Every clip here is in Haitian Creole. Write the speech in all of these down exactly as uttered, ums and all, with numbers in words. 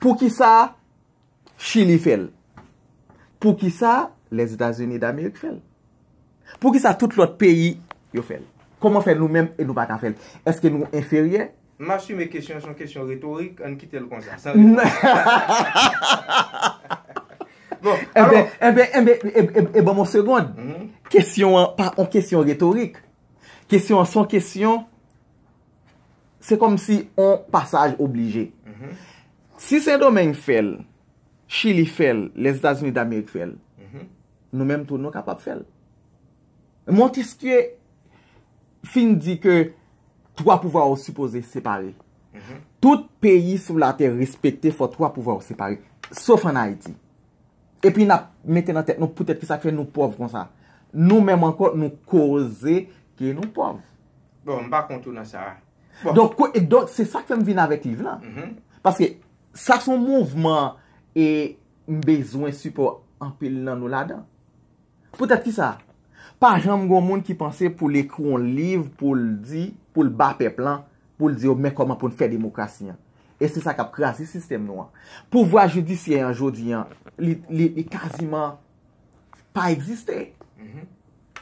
Poukisa Chili fè l? Poukisa Lèzetazini Damerik fè l? Poukisa tout lòt peyi yo fè l? Kòman fè nou menm e nou pa ka fè l? Èske nou enferyè? M asime kesyon an se yon kesyon retorik, ann kite l konsa, san repons. Bon, alò, enben, enben, enben, e, e, e ban m yon segond. Kesyon an pa yon kesyon retorik. Kesyon an se yon kesyon, se kòmsi yon pasaj oblije. Si Sendomeng fè l, Chili fè l, Lèzetazini Damerik fè l, nou menm tou nou kapab fè l. Montesquieu fin di ke twa pouvwa yo sipoze separe. Tout peyi sou latè respekte fò twa pouvwa yo separe, sof ann Ayiti. Epi n ap mete nan tèt nou poutèt ki sa k fè nou pòv konsa. Nou menm ankò, nou koze ke nou pòv. Bon, m pa kont ou nan sa a. Bon. Donk, ko- e donk, se sa k fè m vin avèk liv lan. Paske sa se yon mouvman e m bezwen sipò anpil nan nou ladan. Poutèt ki sa? Pa janm gen yon moun ki panse pou l ekri yon liv pou l di, pou l ba pèp lan, pou l di yo men kòman pou n fè demokrasi an. E se sa k ap kraze sistèm nou an. Pouvwa jidisyè an jodi an, li, li, li kaziman pa egziste.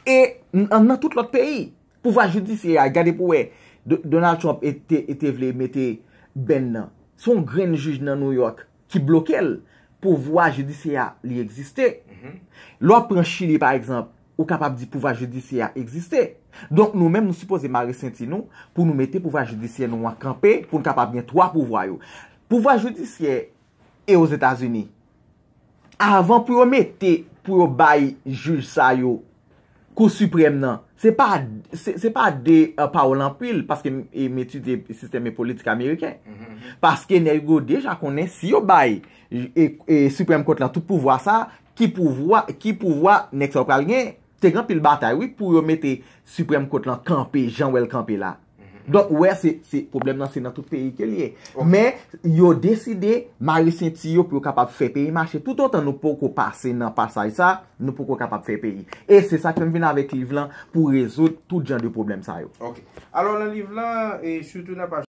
E n- nan tout lòt peyi, pouvwa jidisyè a, gade pou wè, Do- Donald Trump e te, e te vle mete bèn nan. Se yon grenn jij nan New York ki bloke l. Pouvwa jidisyè a, li egziste. Lè w ap pran Chili, pa egzanp, ou kapab di pouvwa jidisyè a egziste. Donk, nou menm, nou sipoze mare senti nou pou nou mete pouvwa jidisyè nou an kanpe, pou n kapab gen twa pouvwa yo. Pouvwa jidisyè e Ozetazini, avan pou yo mete, pou yo bay jij sa yo, Kou Siprèm nan, se pa, se, se pa de uh, pawòl anpil, paske m, e, m etidye sistèm e politik ameriken. Paske nèg yo deja konnen si yo bay e, e Supreme Court lan tout pouvwa sa, ki pouvwa, ki pouvwa nèg sa yo pral gen. Te gen anpil batay, wi, pou yo mete Supreme Court lan kanpe, jan w wè l kanpe la. Donk, ou wè, se, se, pwoblèm nan, se nan tout peyi ke l ye. Men, yo deside mare senti yo pou yo kapab fè peyi mache. Toutotan nou poko pase nan pasaj sa, nou poko kapab fè peyi. E se sa k fè m vin avèk liv lan pou rezoud tout jan de pwoblèm sa yo. Ok. Alò, nan liv lan, e sitou nan paj